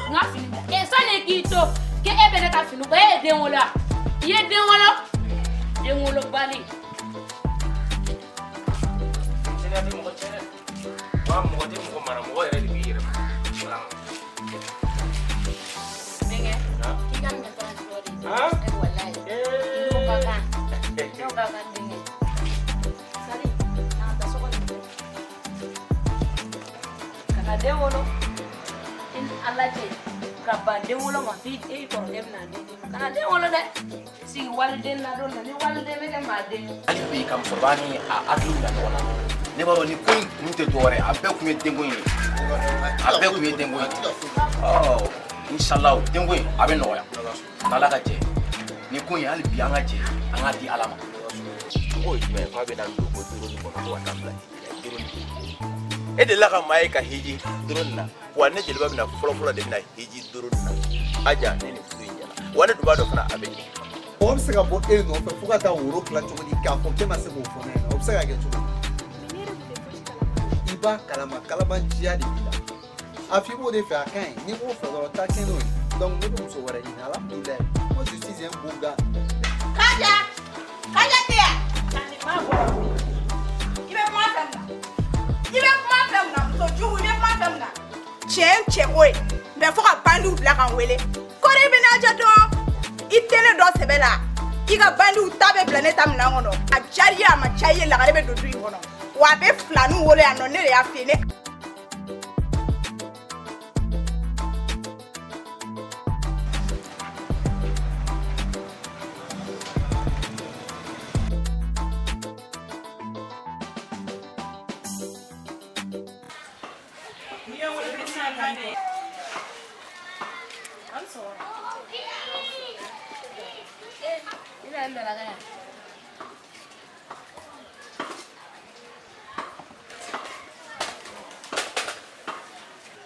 N ka fini bila. E sani k'i to k'e bɛ ne ka fini ko e ye den wolo wa? I ye den wolo? Den wolobali. Teliya tɛ mɔgɔ cɛ dɛ. Wa mɔgɔ tɛ mɔgɔ mara, mɔgɔ yɛrɛ de b'i yɛrɛ mara. Denkɛ, k'i ka minɛ fana dɔ de. Han? Eh, walayi. N'o ka kan. N'o ka kan denkɛ. Sali, an ka taa so kɔnɔ. Kana den wolo. I ni Ala cɛ ka ban den wolo ma f'i e kɔrɔkɛ bɛna den d'i ma. Kana den wolo dɛ. Sigi waliden ladon na ni waliden bɛ kɛ maa den ye. Hali bi ka musokɔrɔba ni a hakiliw bila ɲɔgɔn na. Ne b'a dɔn nin ko in kun tɛ dɔwɛrɛ ye, a bɛɛ kun ye denko in ye. A bɛɛ kun ye denko in ye. Ɔ inshallah denko in a bɛ nɔgɔya. N'Ala ka jɛ. Nin ko in hali bi an ka jɛ an k'a di Ala ma. Mɔgɔ ye jumɛn ye k'a bɛ na don ko drone kɔnɔ ko ka taa bila drone. E delila ka maa ye ka hiji drone na wa ne jeliba bɛna fɔlɔfɔlɔ de bɛna hiji drone na. Aja ne ni furu in ɲɛna wa ne dun b'a dɔn fana a bɛ ɲɛ. Mɔgɔ bɛ se ka bɔ e nɔfɛ fo ka taa woro dilan cogo di k'a fɔ k'e ma se k'o fɔ ne ɲɛna, o bɛ se ka kɛ cogo di? I b'a kalama, kalabanciya de b'i la. A f'i b'o de fɛ, a ka ɲi. N'i b'o fɛ dɔrɔn taa kɛ n'o ye. Donc ne bɛ muso wɛrɛ ɲini, alhamdulilayi. Moi je suis un beau gars. Kaja! Kaja tɛ yan! I bɛ kuma fɛn mun na? I bɛ kuma fɛn mun na? Muso jugu, i bɛ kuma fɛn mun na? Tiɲɛ ye cɛko ye, mɛ fo ka bandiw bila ka n wele. Kɔri bɛ n'a jɔ dɔn. I tɛ ne dɔn sɛbɛ la. I ka bandiw ta bɛ bila ne ta minɛn kɔnɔ. A diyara i ye, a ma diya i ye, lagare bɛ don du in kɔnɔ. Wa a bɛ filaninw wolo yan nɔ, ne de y'a f'i ye ne.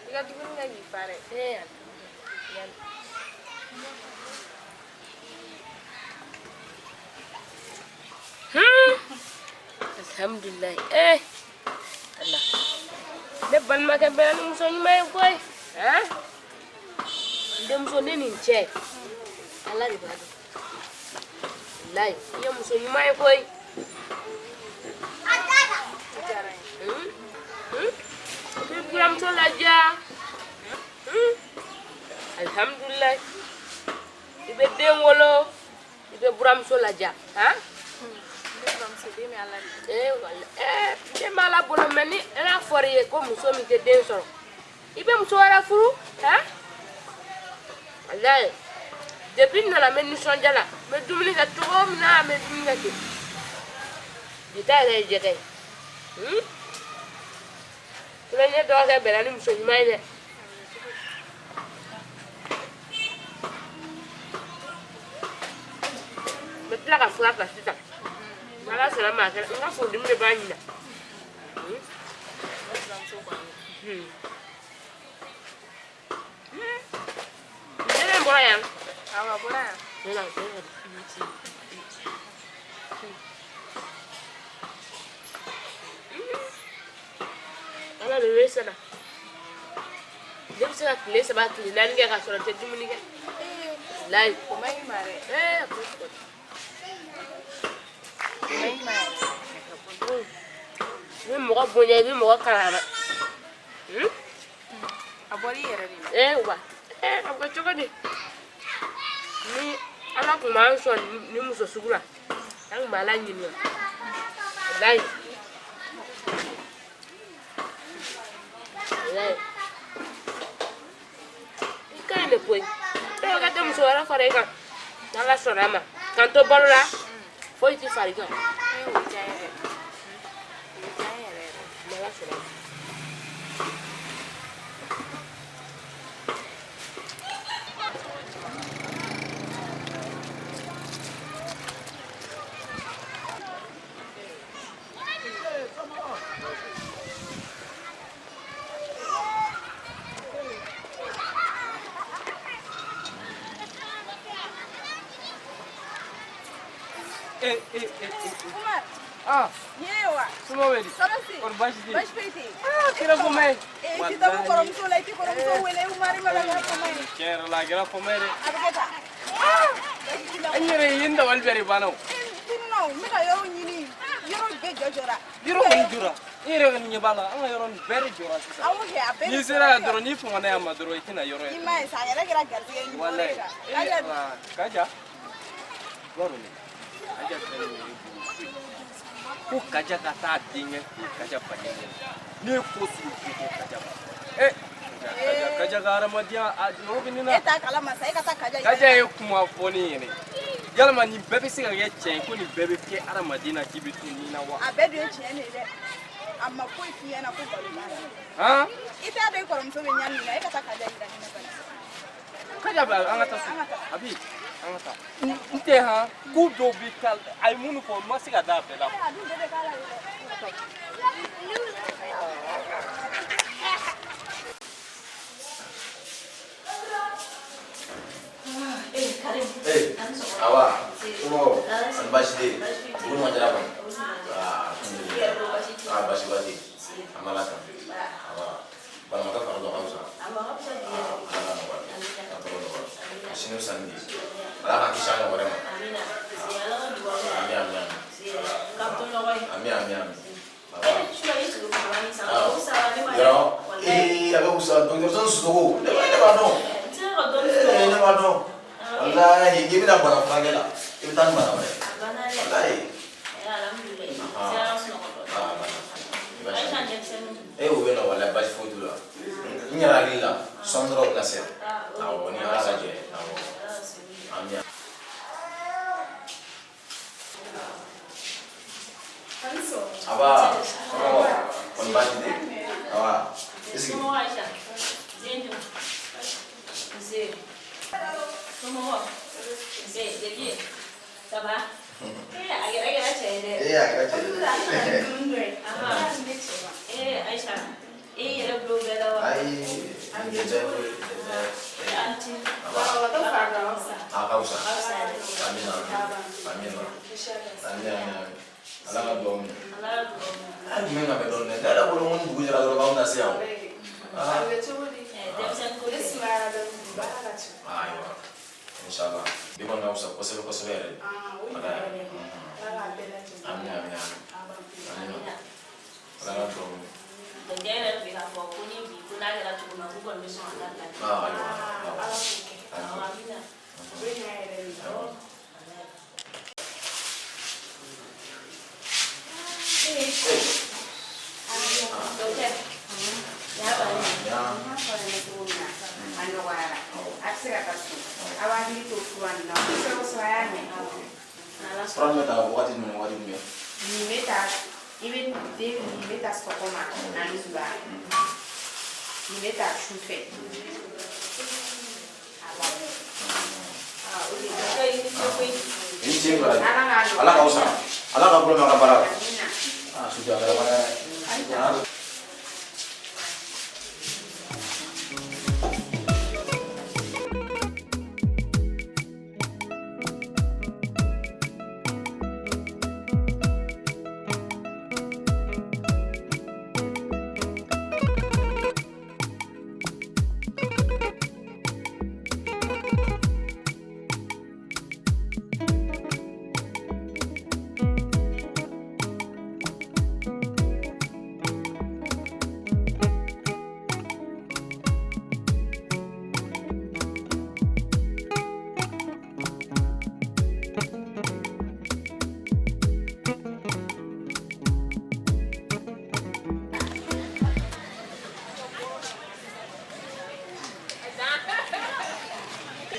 I ka dumuni kɛ k'i fa dɛ. Ee, alhamdulilayi. Eh, Allah. Ne balimakɛ bɛɛ ni muso ɲuman ye koyi. Han? N denmuso ne ni n cɛ. Ala de b'a dɔn. Walayi, i ye muso ɲuman ye koyi. I bɛ buramuso ladiya. Alhamdulilayi. I bɛ den wolo, i bɛ buramuso ladiya. Han? Eh, wala, eh, den b'a la bolo mɛ ni n'a fɔra i ye ko muso min tɛ den sɔrɔ, i bɛ muso wɛrɛ furu, han? Walayi, depuis n nana n bɛ nisɔndiya la, n bɛ dumuni kɛ cogo min na, n bɛ dumuni kɛ ten. Bi ta yɛrɛ ye jɛgɛ ye. Sinon ne dɔgɔkɛ bɛnna ni muso ɲuman ye dɛ. N bɛ tila ka fura ta sisan. N'Ala sɔnna ma a kɛra n ka furudimi de b'a ɲina. Nɛnɛ bɔra yan. Awɔ, a bɔra yan. Nɛnɛ, a bɔra yan. Ala de bɛ sara. Ne bɛ se ka tile 3 tile 4 kɛ k'a sɔrɔ n tɛ dumuni kɛ. Walayi. O man ɲi ma dɛ. Ee, a ko cogo di? O man ɲi ma yɛrɛ. I bɛ mɔgɔ bonya, i bɛ mɔgɔ karama. A bɔra i yɛrɛ de la. Ee wa, ee a bɛ kɛ cogo di? Ni Ala tun b'an sɔn ni muso sugu la, an tun bɛ Ala ɲininka. Walayi. Walayi. I ka ɲi de koyi. E ka tɛ muso wɛrɛ fara i kan. N'Ala sɔnna a ma. K'an to balo la, foyi tɛ fara i kan. Ee, o bɛ diya n ye dɛ. O bɛ diya n ye yɛrɛ yɛrɛ. N'Ala sɔnna a ma. Umar. Ah. Ye wa. Somɔgɔw bɛ di? Tɔɔrɔ si. Kɔri baasi tɛ yen? Baasi foyi tɛ yen. Ah, kɛra fama ye. Ee, i tɛ taa kɔrɔmuso la, i tɛ kɔrɔmuso wele, Umari ma kɛra fama ye. Tiɲɛ yɛrɛ la, a kɛra fama ye dɛ. A bɛ kɛ tan. Ah! Baasi t'i la. An yɛrɛ ye n dabali bɛɛ de banna o. Tununna o, n bɛ ka yɔrɔ ɲini. Yɔrɔ bɛɛ jɔ jɔra. Yɔrɔ kɔni jɔra. E yɛrɛ kɔni ɲɛ b'a la, an ka yɔrɔ nin bɛɛ de jɔra sisan. Awɔ kɛ, a bɛɛ de N'i jɔra. sera yan dɔrɔn, n'i famana yan ma dɔrɔn, i tɛna yɔrɔ ye. I m'a ye sa, a yɛrɛ kɛra garisɛgɛ ye. Walayi. Kaja. Kaja. I b'a dɔn dɛ, Kaja filɛ nin ye ne bolo so in. Ko Kaja ka taa denkɛ fɛ yen, Kaja badenkɛ. Ne ye ko sugu bɛɛ kɛ Kaja ma. Kaja, Kaja ka hadamadenya a yɔrɔ bɛ ne na. E t'a kalama sa, e ka taa Kaja yira. Kaja ye kuma fɔ ne ɲɛna. Yalima nin bɛɛ bɛ se ka kɛ tiɲɛ ye ko nin bɛɛ bɛ kɛ hadamaden na k'i bɛ to nin na wa? A bɛɛ dun ye tiɲɛ de ye dɛ. A ma foyi f'i ɲɛna ko nkalon b'a la. Han? I t'a dɔn i kɔrɔmuso bɛ ɲa min na, e ka taa Kaja yira ne na bani. Kaja bɛ an ka taa so. A bɛ yen, an ka taa. N tɛ han, ko dɔw bɛ taa, a ye minnu fɔ n ma se ka da a bɛɛ la. A dun bɛɛ bɛ k'a la dɛ. Ee, awa, somɔgɔw, ani baasi tɛ yen? Dugu ma jara kɔni? Aa, alhamdulilayi. Aa, baasi ba tɛ yen. An b'Ala tanu. Awa, banabaatɔ fari dɔ ka fisa. Aa, Ala ka nɔgɔya kɛ. Ala tɔgɔ nɔgɔya. Sini bɛ sanni di. Ala k'an kisi a ɲɔgɔn wɛrɛ ma. Ami, ami, ami. Ami, ami, ami. Yɔrɔ, ee, a bɛ wusa dɔgɔtɔrɔso ni sunɔgɔ. Ne b'a dɔn. Ee, ne b'a dɔn. Walayi, n'i bɛna bana furakɛ la, i bɛ taa ni bana wɛrɛ ye. Walayi. Ee, o bɛ na walayi, baasi foyi t'u la. N yɛrɛ hakili la, sɔɔni dɔrɔn u bɛna se yan. Awɔ, ni Ala ka jɛ ye. Awɔ. Ami. Aba, somɔgɔw, kɔni baasi tɛ yen? Aba, i sigi. Ça va? A kɛra cɛ ye dɛ. Ee, a kɛra cɛ ye. Ee, Aisha, e yɛrɛ bolo bɛɛ la wa? Ayi, nin tɛ diya ye koyi, nin tɛ diya ye. A ka fisa. Amina, amina. Amina, amina. Ala ka duwawu minɛ. A jumɛn ka bɛ dɔɔnin dɛ. Ne yɛrɛ bolo ko ni dugu jɛra dɔrɔn k'anw bɛna se yan o. A bɛ cogo di? Ne sumayara dɔɔnin, baara ka ca. Ayiwa, inshallah. Bi kɔni ka fisa kosɛbɛ kosɛbɛ yɛrɛ de. O ɲɔgɔn ye. Ala k'a bɛɛ lajɛlen. Amina, amina, amina. Ala ka duwawu minɛ. Dɔnkɛ yɛrɛ bɛ k'a fɔ ko ni bi ko n'a kɛra cogo min na k'u kɔni bɛ sɔn ka taa bila. Ah, ayiwa. Ala k'o kɛ. Ayiwa. Amina. O bɛ ɲa yɛrɛ de. Dɔkɛ, y'a bannen. N'a fɔra ne cogo min na, a nɔgɔyara. A bɛ se ka taa so. A b'a hakili to fura nin na kosɛbɛ kosɛbɛ, a y'a mɛn. Fura nin bɛ ta wagati jumɛn wagati jumɛn? Nin bɛ ta, i bɛ den nin bɛ ta sɔgɔma ani wula. Nin bɛ ta su fɛ. A banna. Dɔkɛ, i ni ce koyi. I ni ce baraji. Ala k'a nɔgɔya. Ala k'aw sara. Ala ka bolo mɛn a ka baara la. Amina. Ah, sudah a kɛra baara ye.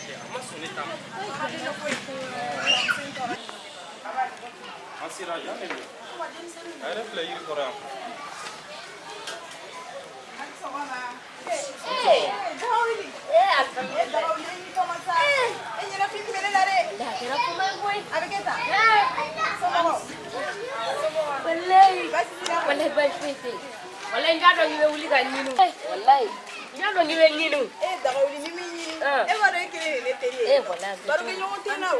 A ma sɔn ne ta ma. An sera yan de don. A yɛrɛ filɛ yiri kɔrɔ yan. Ee, Dagawuli, i kama sa. E ɲɛnafin bɛ ne la dɛ. A kɛra kuma ye koyi. A bɛ kɛ tan. Somɔgɔw. Walayi. Baasi t'i la? Walayi, baasi foyi tɛ yen. Walayi, n t'a dɔn k'i bɛ wuli ka ɲini. Walayi, n t'a dɔn k'i bɛ ɲini. E Dagawuli, ni min ɲini. E b'a dɔn e kelen de ye ne teri ye. Ee, walayi. Barokɛɲɔgɔn tɛ n na o.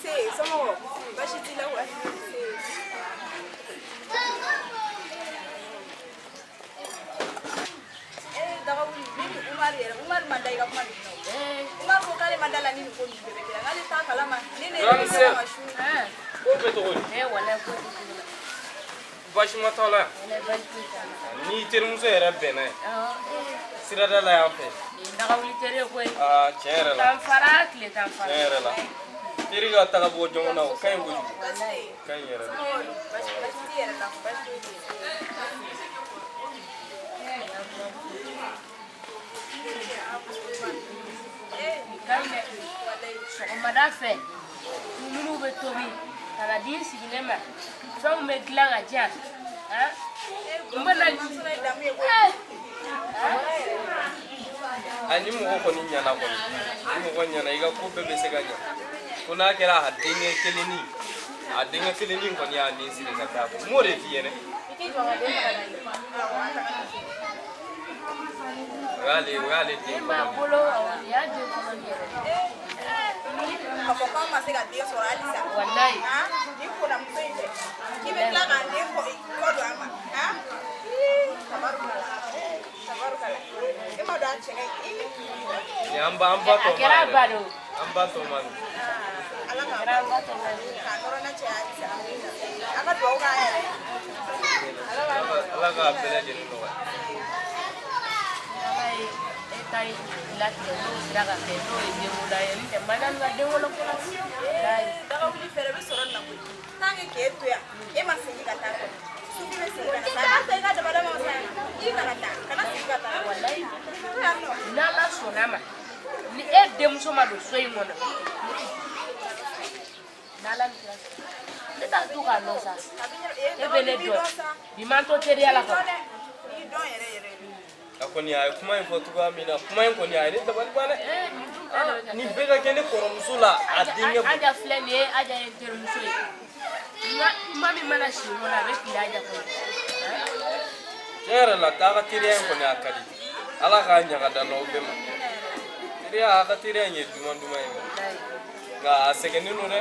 Se, somɔgɔw. Baasi t'i la wa? Se. kuma de na. Umar ko k'ale ma da la ni nin ko ninnu bɛɛ bɛ kɛra k'ale t'a kalama ni ne Grande yɛrɛ sœur. ma su. Ko bɛ cogo di? Walayi ko tɛ cogo la. Baasi ma t'aw la yan? Walayi baasi foyi t'a la. N'i terimuso yɛrɛ bɛnna ye. Awɔ. Sirada la yan fɛ. Nin ye dagawuli teri ye koyi. Aa tiɲɛ yɛrɛ la. Tan fara tile tan fara. Tiɲɛ yɛrɛ la. Teri ka taga bɔ ɲɔgɔn na o ka ɲi kojugu. Ka ɲi yɛrɛ de. Baasi baasi t'i yɛrɛ la baasi foyi t'i la. Nin ka ɲi dɛ. Sɔgɔmada fɛ dumuniw bɛ tobi ka na di n sigilen ma fɛnw bɛ dilan ka di yan. N bɛ na. A ni mɔgɔ kɔni ɲɛna kɔni, ni mɔgɔ ɲɛna i ka ko bɛɛ bɛ se ka ɲɛ. Fo n'a kɛra a denkɛ kelennin, a denkɛ kelennin kɔni y'a nin siri ka taa. N m'o de f'i ɲɛna. O y'ale den E m'a fɔlɔ. bolo awɔ nin y'a den fɔlɔ nin yɛrɛ. K'a fɔ k'anw ma se ka den sɔrɔ halisa. Walayi. Ni kɔnɔmuso in fɛ k'i bɛ tila k'an den kɔ don an ma. Tabarikala tabarikala e ma don a cɛ ka ɲi. Nin an ba tɔ A ma kɛra a ba yɛrɛ. de o. An ba tɔ ma nin. Ala A k'a kɛra an ba tɔ ma ye. k'a nɔrɔ na cɛ halisa. A ka duwawu k'an yɛrɛ. Ala k'a bɛɛ lajɛlen nɔgɔya. Ala ye e ta ye latigɛ n'o sera ka kɛ n'o ye denwolo ye n'o tɛ madame ka denwolo ko la. Walayi. Dagawuli fɛɛrɛ bɛ sɔrɔ nin na koyi. Tant que k'e to yan e ma segin ka taa kɔni. Sufi bɛ segin ka na taa. A to i ka dabada ma sa. I kana taa kana segin ka taa. Walayi. To yan nɔ. N'Ala sɔnna ma ni e denmuso ma don so in kɔnɔ n'Ala ni kira ne t'a to k'a lɔn sa e bɛ ne dɔn bi m'an to teriya la kɔni. N'i dɔn yɛrɛ yɛrɛ. A kɔni a ye kuma in fɔ cogoya min na, kuma in kɔni a ye ne dabali ban dɛ. Nin dun bɛɛ de bɛ ka Nin kɛ. bɛɛ ka kɛ ne kɔrɔmuso la a denkɛ bolo. Aja filɛ nin ye, Aja ye n terimuso ye. Nka kuma min mana si n kɔnɔ a bɛ tile Aja kɔnɔ. Tiɲɛ yɛrɛ la k'a ka teriya in kɔni a ka di. Ala k'a ɲaga da n'aw bɛɛ ma. Teriya a ka teriya in ye duman duman ye. Nka a sɛgɛnnen don dɛ.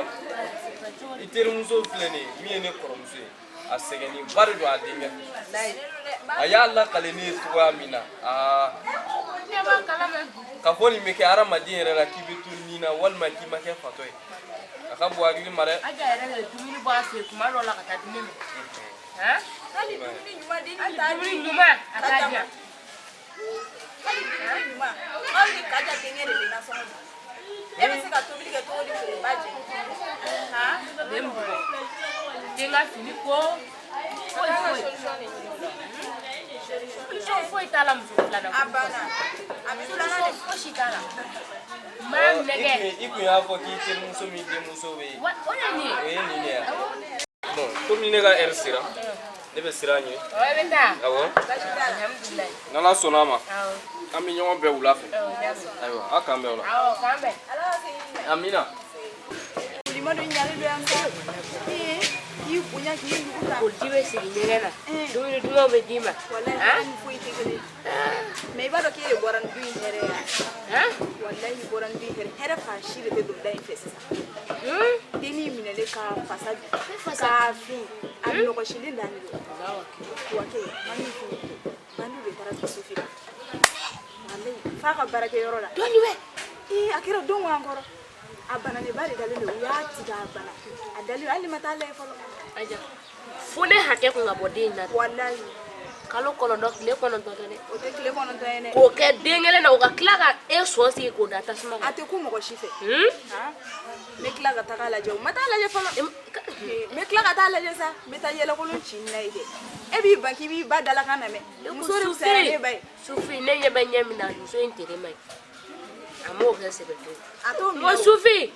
I terimuso filɛ nin ye min ye ne kɔrɔmuso ye. A sɛgɛnnen ba de don a denkɛ fɛ. A y'a lakale ne ye cogoya min na aa Ne b'a kalama. k'a fɔ nin bɛ kɛ hadamaden yɛrɛ la k'i bɛ to nin na walima k'i ma kɛ fatɔ ye. A ka bon hakili ma dɛ. Aja yɛrɛ de bɛ dumuni bɔ a fɛ yen kuma dɔw la ka taa di ne ma. Hali dumuni ɲuman den Hali t'a dumuni di. ɲuman a t'a di yan. Hali dumuni ɲuman. Aw ni Kaja denkɛ de bɛ nasɔngɔ di. E bɛ se ka tobili kɛ cogo di k'o ba jɛ? A bɛ n bugɔ. Den ka fini ko foyi foyi. Solution foyi t'a la muso filanan. A banna. A bɛ filanan de Solution fosi t'a la. N b'a nɛgɛ. I kun y'a fɔ k'i terimuso min denmuso bɛ yen. Wa o de ye nin ye. O ye nin de ye. Bon komi ne ka heure sera, ne bɛ sira ɲini. Ɔ e bɛ taa. Awɔ. Alhamdulilayi. N'Ala sɔnna a ma, Awɔ. an bɛ ɲɔgɔn bɛn wula fɛ. Awɔ n y'a sɔrɔ. Ayiwa, aw k'an bɛn o la. Awɔ k'an bɛn. Amina. Limadu ɲalen don yan sa. K'i bonya k'i nugu ta. Koji bɛ sigi ɲɛgɛn na. Dumuni dumanw bɛ d'i ma. Walayi hɛrɛ ni foyi tɛ kelen ye. Mais i b'a dɔn k'e de bɔra ni du in hɛrɛ ye wa? Walayi i bɔra ni du in hɛrɛ. Hɛrɛ fan si de tɛ don da in fɛ sisan. Dennin minɛlen k'a fasa k'a fin a nɔgɔsilen dan de don. Wa kɛ ma min f'i ye bandiw de taara bin Sufi kan. Walayi f'a ka baarakɛyɔrɔ la. Don jumɛn? Ee a kɛra don an kɔrɔ. A bananeba de dalen don u y'a tigɛ a bana a dalen don hali ne ma taa lajɛ fɔlɔ. Aja fo ne hakɛ kun ka bɔ den in na. Walayi. Kalo 9 tile 9 tɛ dɛ. O tɛ tile 9 ye dɛ. K'o kɛ den kelen na o ka tila ka e sɔn sigi k'o da tasuma kan. A tɛ ku mɔgɔ si fɛ. N bɛ tila ka taga lajɛ o ma taa lajɛ fɔlɔ. N bɛ tila ka taa lajɛ sa n bɛ taa yɛlɛkolon ci n na ye dɛ. E b'i ban k'i b'i ba dalakan lamɛn. Muso de fisayara ne ba ye. Sufi ne ɲɛ bɛ ɲɛ min na muso in tere ma ɲi. A m'o kɛ sɛbɛ to. A t'o minɛ N ko o. Sufi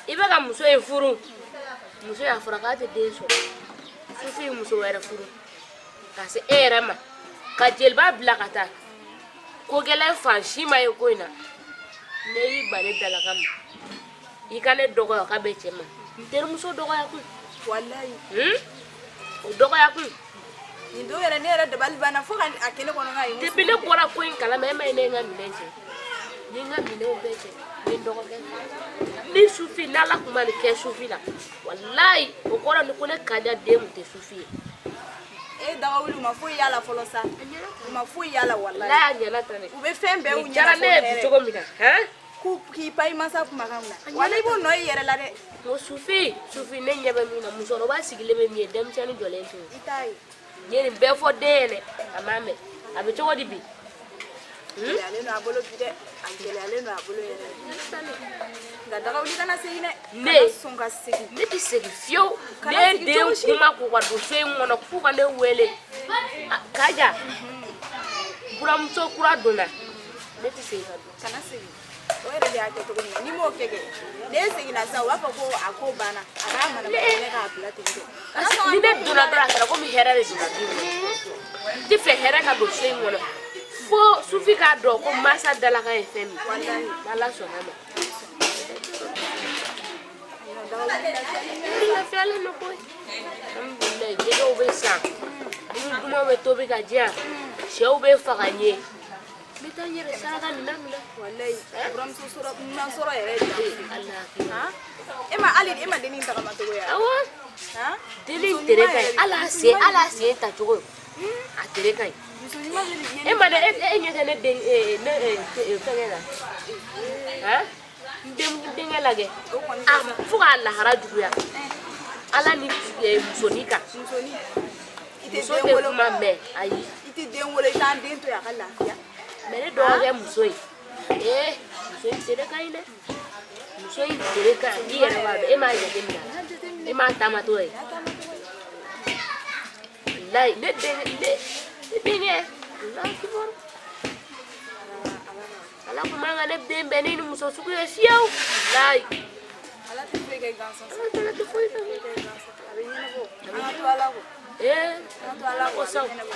i bɛ ka muso in furu. Muso y'a fɔra k'a tɛ den sɔrɔ. Sufi ye muso wɛrɛ furu. Ka se e yɛrɛ ma. Ka jeliba bila ka taa. Ko gɛlɛn fan si ma ye ko in na. Ne y'i ban ne dalakan ma. I ka ne dɔgɔya k'a bɛ cɛ ma. N terimuso dɔgɔya kun. Walayi. O dɔgɔya kun. Nin don yɛrɛ ne yɛrɛ dabali banna fo ka a kɛ ne kɔnɔ k'a ye muso. Depuis ne bɔra ko in kalama e ma ye ne ye n ka minɛn cɛ. Ni n ka minɛnw bɛɛ cɛ. Ni n dɔgɔkɛ. Ni Sufi n'Ala kun ma nin kɛ Sufi la. Walayi o kɔrɔ ni ko ne Kaja den kun tɛ Sufi ye. E daga wuli u ma foyi y'a la fɔlɔ sa. U ma foyi y'a la walayi. La a ɲɛna tan dɛ. U bɛ fɛn bɛɛ u Nin ɲɛna diyara fo ne ye bi hɛrɛ. cogo min na han. K'u k'i pan i mansa kumakan kunna. Wala i b'o nɔ i yɛrɛ la dɛ. N ko Sufi, Sufi ne ɲɛ bɛ min na musokɔrɔba sigilen bɛ min ye denmisɛnnin jɔlen to yen. I t'a ye. N ye nin bɛɛ fɔ den ye dɛ a m'a mɛn a bɛ cogo di bi. Gɛlɛyalen don a bolo bi dɛ. A gɛlɛyalen don a bolo yɛrɛ. Nka daga wuli kana segin dɛ. Ne Kana sɔn ka segin. Ne tɛ segin fiyewu. Kana Ne segin den cogo si. kuma k'u ka don so in kɔnɔ k'u ka ne wele. Kaja buramuso kura donna ne tɛ segin ka don. Kana segin. O yɛrɛ de y'a kɛ cogo min na n'i m'o kɛ kɛ n'e seginna sisan u b'a fɔ ko a ko banna a k'a mana minɛ k'a bila ten tɔ. Kana sɔn ka Ni ne don donna dɔrɔn a kɛra komi hɛrɛ de donna du kɔnɔ. N tɛ fɛ hɛrɛ ka don so in kɔnɔ fo Sufi k'a dɔn ko mansa dalakan ye fɛn min ye. Walayi. N'Ala sɔnna ma. Daga wuli lafiyalen Ne lafiyalen don koyi. Alhamdulilayi jɛgɛw bɛ san. Dumuni dumanw bɛ tobi ka di yan. Sɛw bɛ faga n ye. N bɛ taa n yɛrɛ saraka nin na nin na. Walayi buramuso sɔrɔ ɲuman sɔrɔ yɛrɛ ye Ee, danfe. Ala hakili. Han? E ma hali e ma dennin tagama cogo ye wa? Awɔ. Han? Dennin Muso tere ɲuman ka ɲi. yɛrɛ de- Hali a muso sen ɲuman hali a sen tacogo. A tere ka ɲi. Muso ɲuman de ye E ma ne e ɲɛ tɛ ne den ne fɛngɛ la. Han? N den denkɛ lajɛ. O kɔni A fo k'a lahara juguya. Ala ni musonin kan. Musonin. I tɛ Muso den tɛ wolo. kuma mɛn ayi. I tɛ den wolo i t'an den to yen a ka lafiya. Mais ne dɔgɔkɛ muso in ee muso in tere ka ɲi dɛ. Muso in tere ka ɲi i yɛrɛ b'a dɔn e m'a jateminɛ a? E m'a taamatɔ ye. Walayi ne denkɛ ne ne denkɛ Alahu akibaru. Ala kun man ka ne den bɛn ni muso sugu ye fiyewu. Walayi. Ala tɛ foyi kɛ gansan. Ala tɛ tɛ foyi kɛ. Foyi kɛ gansan. A bɛ ɲɛnabɔ. An ka to Ala kɔ. Ee An ka to Ala kɔ ko a bɛ saw ɲɛnabɔ.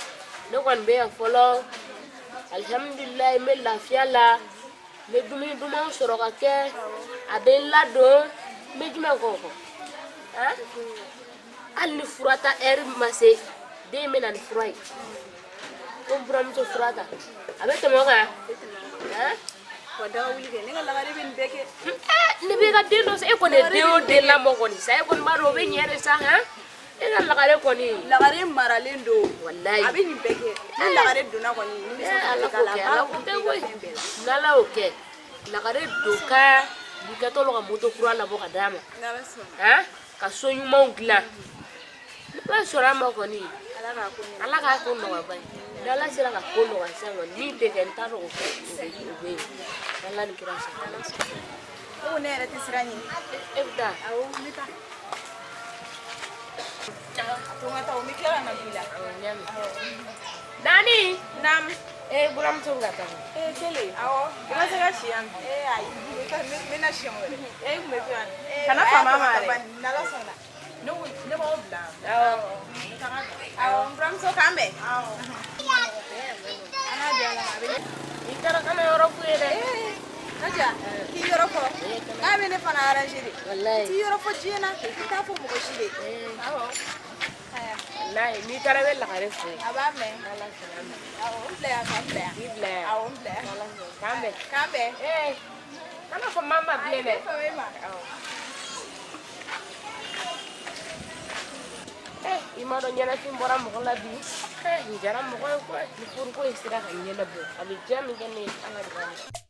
ne kɔni bɛ yan fɔlɔ. Alihamudulilayi n bɛ lafiya la. N bɛ dumuni dumanw sɔrɔ ka kɛ. A bɛ n ladon. N bɛ jumɛn kɔ o kɔ? Han? Hali ni fura ta ɛri ma se, den bɛ na ni fura ye. Ko n buramuso fura ta. A bɛ tɛmɛ o kan? Han? Wa daga wuli kɛ ne ka lagare bɛ nin bɛɛ kɛ. Ne bɛ ka den dɔ sa e kɔni ye den o den lamɔ kɔni sa e kɔni b'a dɔn o bɛ ɲɛ de sa han? E ka lagare kɔni. Lagare maralen don. Walayi. A bɛ nin bɛɛ kɛ. Ni lagare donna kɔni nimisa Ala tɛ k'o k'a la. kɛ A Ala b'a k'o kɛ i ka koyi. fɛn bɛɛ la. N'Ala y'o kɛ lagare don ka bi kɛtɔ la ka moto kura labɔ ka d'a ma. N'Ala sɔnna. Han? Ka so ɲumanw dilan. N'Ala sɔnna a ma kɔni. Ala k'a ko ɲɛnabɔ. Ala k'a ko nɔgɔya ba ye. N'Ala sera ka ko nɔgɔya sisan kɔni min tɛ kɛ n t'a dɔn o bɛ o bɛ yen. Ala ni kira sɔnna. Ne ko ne yɛrɛ tɛ sira ɲini. E bɛ taa. Awɔ n bɛ taa. A to n ka taa o n bɛ tila ka na don i la. Awɔ n y'a mɛn. Naani. Naamu. Ee buramuso bɛ ka taa. Ee kelen. Awɔ. I ma se ka si yan bi. Ee ayi n bɛ taa n bɛ na siɲɛ wɛrɛ. Ee i kun bɛ to yan. Kana fama a ma dɛ. N'Ala sɔnna. Ne ko ne b'aw bila. Awɔ. Awɔ n buramuso k'an bɛn. Awɔ. An k'a di Ala ma a bɛ. I taara kana yɔrɔ f'u ye dɛ. Ee Kaja k'i yɔrɔ fɔ. K'a bɛ ne fana arranger de. Walayi. T'i yɔrɔ fɔ diɲɛ na. I t'a fɔ mɔgɔ si de. Awɔ. Aya. Walayi n'i taara i bɛ lagare fo ye. A b'a mɛn. N'Ala sɔnna a ma. Awɔ n bila yan ka n bila yan. K'i bila yan. Awɔ n bila yan. N'Ala sɔnna k'an bɛn. K'an bɛn. Ee kana fɔ maa ma bilen dɛ. Ayi ne fama e ma. Awɔ. I m'a dɔn ɲɛnafin bɔra mɔgɔ la bi. Nin diyara mɔgɔ ye koyi. Ni furuko in sera ka ɲɛnabɔ a bɛ diya min kɛ ne ye Ala de b'a dɔn.